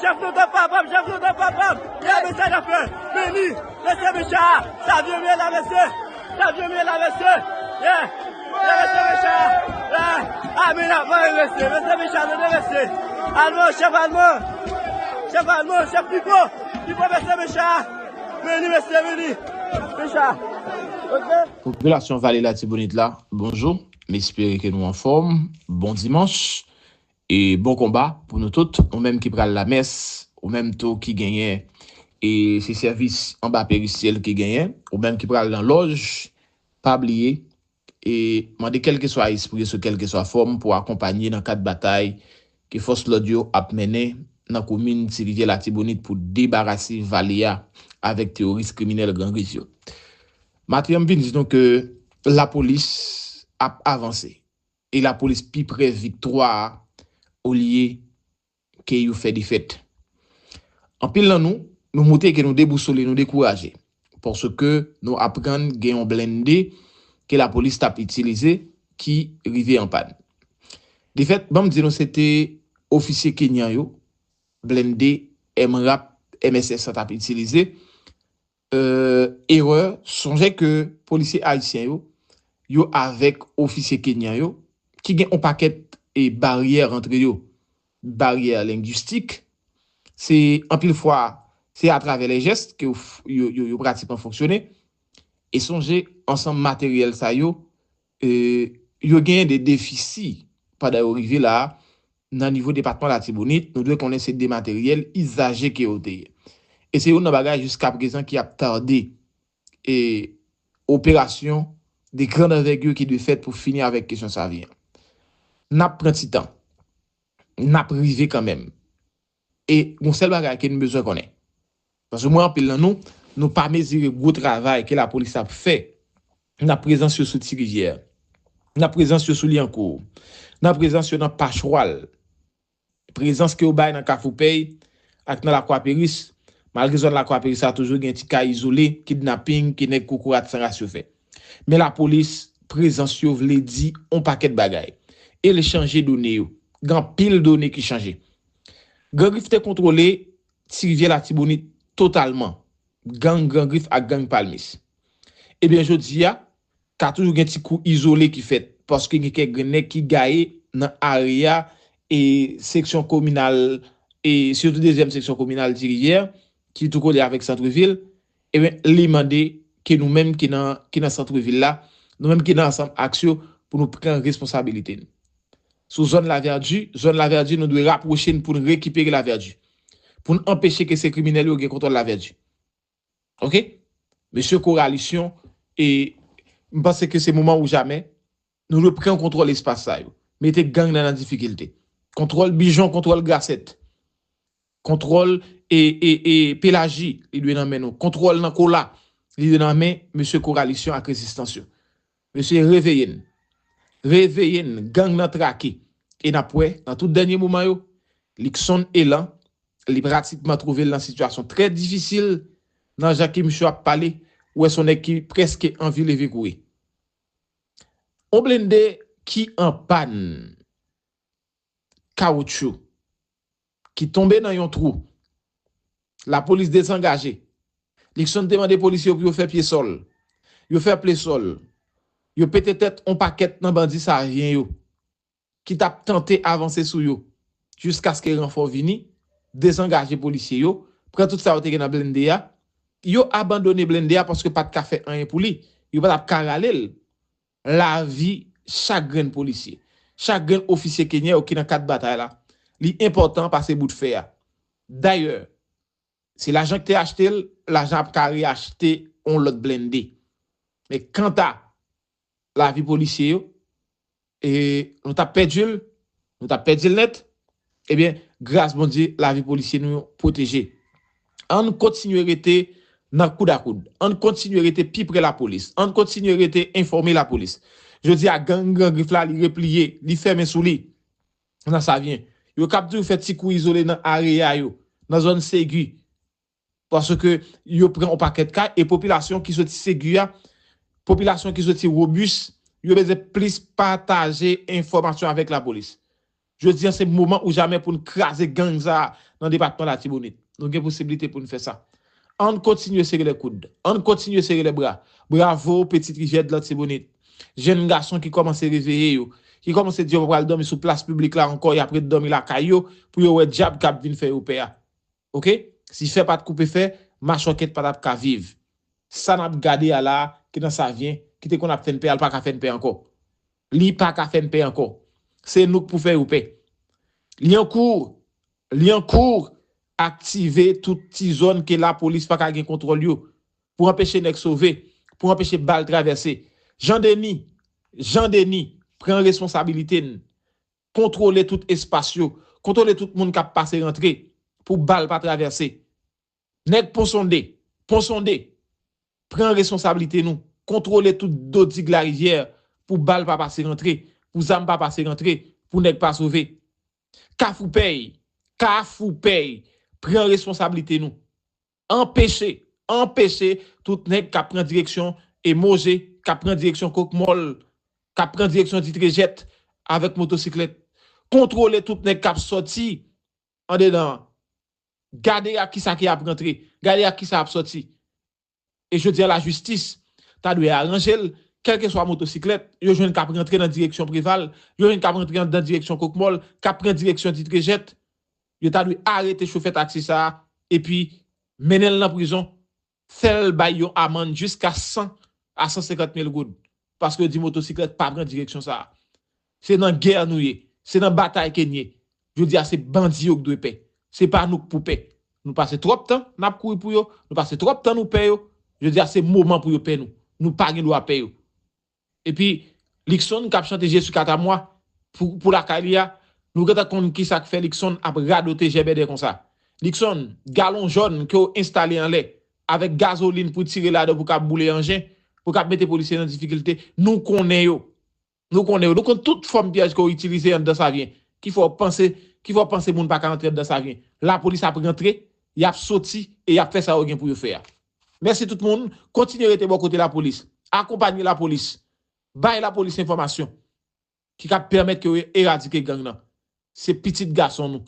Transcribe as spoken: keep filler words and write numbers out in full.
Chèf nou tann papa m, chèf nou tann papa m. Ye, mesye, n ap fè. Vini, mesye, mesye, sa vye vye la, mesye. Sa vye vye la, mesye. Ye, ye, mesye, mesye. Ye, a, men n ap mare, mesye. Mesye, mesye, tande, mesye. Alman, chèf Alman. Chèf Alman, chèf Pipo. Pipo, mesye, mesye. Vini, mesye, vini. Mesye. Ok? Popilasyon Vale Latibonit la, bonjou. M espere ke nou anfòm. Bon dimanch. E bon konba pou nou tout, ou menm ki pral lamès, ou menm tou ki genyen, e se sèvis anba perisyèl ki genyen, ou menm ki pral nan lòj, pa bliye, e mande kèlkeswa espri sou kèlkeswa fòm pou akonpanye nan kad batay ke fòs lòd yo ap mennen nan komin Ti Rivyè Latibonit pou debarase vale a avèk teworis kriminèl Gran Gris yo. Maten an, m vin di nou ke lapolis ap avanse. E lapolis pi pre viktwa a olye ke yo fè defèt. Anpil nan nou, nou montre ke nou debousole, nou dekouraje. Paske nou aprann gen yon blende ke lapolis t ap itilize ki rive an pàn. Defèt, ban m di nou, se te ofisye kenyan yo, blende M rap, M S S la t ap itilize. Euh, erè, sonje ke polisye ayisyen yo, yo avèk ofisye kenyan yo, ki gen yon pakèt e baryè antre yo, baryè lengwistik, se anpil fwa, se atravè lè jès ke yo, yo, yo, yo pratikman fonksyone, e sonje ansanm materyèl sa yo, e, yo genyen de defisi pandan yo rive la a, nan nivo depatman Latibonit, nou dwe konnen se de materyèl izaje ke yo te ye. E se youn nan bagay jiskaprezan ki ap tade e operasyon de grande envergure ki dwe fèt pou fini avèk kesyon sa vye a. N ap pran ti tan. N ap rive kanmenm. E yon sèl bagay ke n bezwen konnen. Paske mwen, anpil nan nou, nou pa mezire gwo travay ke lapolis ap fè nan prezans yo sou Ti Rivyè, nan prezans yo sou Lyankou, nan prezans yo nan Pachwal, prezans ke yo bay nan Kafou Pèy ak nan Lakwa Peris, malgre zòn Lakwa Peris la toujou gen ti kay izole, kidnaping ke nèg kokorat san ras yo fè. Men lapolis, prezans yo vle di yon pakèt bagay. E l chanje done yo. Gen anpil done ki chanje. Gran Grif te kontwole Ti Rivyè Latibonit totalman. Gang Gran Grif ak gang Palmis. Ebyen, jodi a, ka toujou gen ti kou izole ki fèt, paske gen kèk grenn nèg ki gaye nan area e seksyon kominal, e sitou dezyèm seksyon kominal Ti Rivyè, ki tou kole avèk santrevil, ebyen, li mande ke nou menm ki nan, ki nan santrevil la, nou menm ki nan ansanm aks yo, pou nou pran responsabilite n. Sou zòn Lavèdi, zòn Lavèdi, nou dwe rapwoche n pou n rekipere Lavèdi. Pou n anpeche ke se kriminèl yo gen kontwòl Lavèdi. Ok? Mesye Koralisyon, e m panse ke se moman ou jamè, nou dwe pran kontwòl espas sa yo. Mete gang nan nan difikilte. Kontwòl Bijon, kontwòl Grasèt. Kontwòl e, e, e Pelaji, li dwe nan men nou. Kontwòl nan Kola, li dwe nan men mesye Koralisyon ak Rezistans yo. Mesye, reveye n. Reveye n, gang nan trake. E n ap wè, nan tout dènye moman yo, Luckson Elan, li pratikman twouve l nan sitiyasyon trè difisil, nan jan ke misye ap pale, ou wè se yon nèg ki prèske anvi leve kouri. On blende ki an pàn kawoutchou, ki tonbe nan yon twou. Lapolis dezangaje. Luckson te mande polisye yo pou yo fè pye sòl. Yo fè pye sòl. Yo pete tèt on pakèt nan bandi savyen yo ki t ap tante avanse sou yo. Jiskaske ranfò vini, dezangaje polisye yo, pran tout sa yo te gen nan blende a. Yo abandone blende a paske pa t ka fè anyen pou li. Yo pa t ap ka rale l. Lavi chak grenn polisye, chak grenn ofisye kenyan yo ki nan kad batay la, li enpòtan pase bout fè a. Dayè, se lajan ki te achte l, lajan ap ka reachte yon lòt blende. Men kanta lavi polisye yo, e nou t ap pèdi l, nou t ap pèdi l nèt, ebyen, gras Bondye, lavi polisye nou yo pwoteje. Ann kontinye rete nan koud a koud. Ann kontinye rete pi pre lapolis. Ann kontinye rete enfòme lapolis. Jodi a, gang Gran Grif la, li repliye, li fèmen sou li nan Savyen. Yo kab toujou fè ti kou izole nan area yo, nan zòn Segi. Paske yo pran yon pakèt kay e popilasyon ki soti Segi a, popilasyon ki soti Wobis, yo bezwen plis pataje enfòmasyon avèk lapolis. Jodi a se moman ou jamè pou n kraze gang sa a nan depatman Latibonit. Nou gen posiblite pou n fè sa. Ann kontinye sere lè koud. Ann kontinye sere lè bra. Bravo, Petit Rivière de Latibonit. Jèn gason ki kòmanse reveye yo, ki kòmanse di yo pa pral dòmi sou plas piblik la ankò, y ap ret dòmi lakay yo pou yo wè dyab k ap vin fè yo pè a. Oke? Si fè pa t koupe fè, machòkèt pa t ap ka viv. Sa n ap gade a la, ki nan Savyen, ki te konn ap fè n pè a, l pa ka fè n pè ankò. Li pa ka fè n pè ankò. Se nou k pou fè yo pè. Li ankou, li ankou aktive tout ti zòn ke lapolis pa ka gen kontwòl yo, pou anpeche nèg sove, pou anpeche bal travèse. Jan Deni, Jan Deni, pran responsabilite n. Kontwole tout espas yo, kontwole tout moun k ap pase rantre pou bal pa travèse. Nèg Pon Sonde, Pon Sonde, pran responsablite nou, kontwole tout do dig larivyè pou bal pa pase rantre, pou zam pa pase rantre, pou nèg pa sove. Kafou Pèy, Kafou Pèy, pran responsablite nou. Anpeche, anpeche tout nèg k ap pran direksyon Emoje, k ap pran direksyon Kokmòl, k ap pran direksyon Ditrejèt avèk motosiklèt. Kontwole tout nèg k ap sòti andedan an. Gade ak kisa ki ap rantre, gade ak kisa ap sòti. E jodi a lajistis ta dwe aranje l, kèlkeswa motosiklèt yo jwenn k ap rantre nan direksyon Preval, yo jwenn k ap rantre nan direksyon Kokmòl, k ap pran direksyon Ditrejèt, yo ta dwe arete chofè taksi sa a, epi mennen l nan prizon, fè l bay yon amann jiska san a san senkant mil goud, paske yo di motosiklèt pa pran direksyon sa a. Se nan gè nou ye, se nan batay ke n ye. Jodi a se bandi yo k dwe pè. Se pa nou k pou pè. Nou pase twòp tan n ap kouri pou yo, nou pase twòp tan nou pè yo. Jodi a se moman pou yo pè nou. Nou pa gen dwa pè yo. Epi Luckson k ap chante Jésus katramwa pou, pou lakay li a, nou gentan konn kisa k fè Luckson ap radote jèbèdè konsa. Luckson, galon jòn ke w enstale anlè, avèk gazolin pou tire ladan pou k ap boule anjen, pou k ap mete polisye nan difikilte, nou konnen yo. Nou konnen yo. Nou konn tout fòm pyèj ke w itilize anndan Savyen. Ki fè w panse, ki fè w panse moun pa ka rantre anndan Savyen. Lapolis ap rantre, y ap soti e y ap fè sa yo gen pou yo fè a. Mèsi tout moun. Kontinye rete bò kote lapolis. Akonpanye lapolis. Bay lapolis enfòmasyon ki ka pèmèt ke yo eradike gang nan. Se pitit gason nou.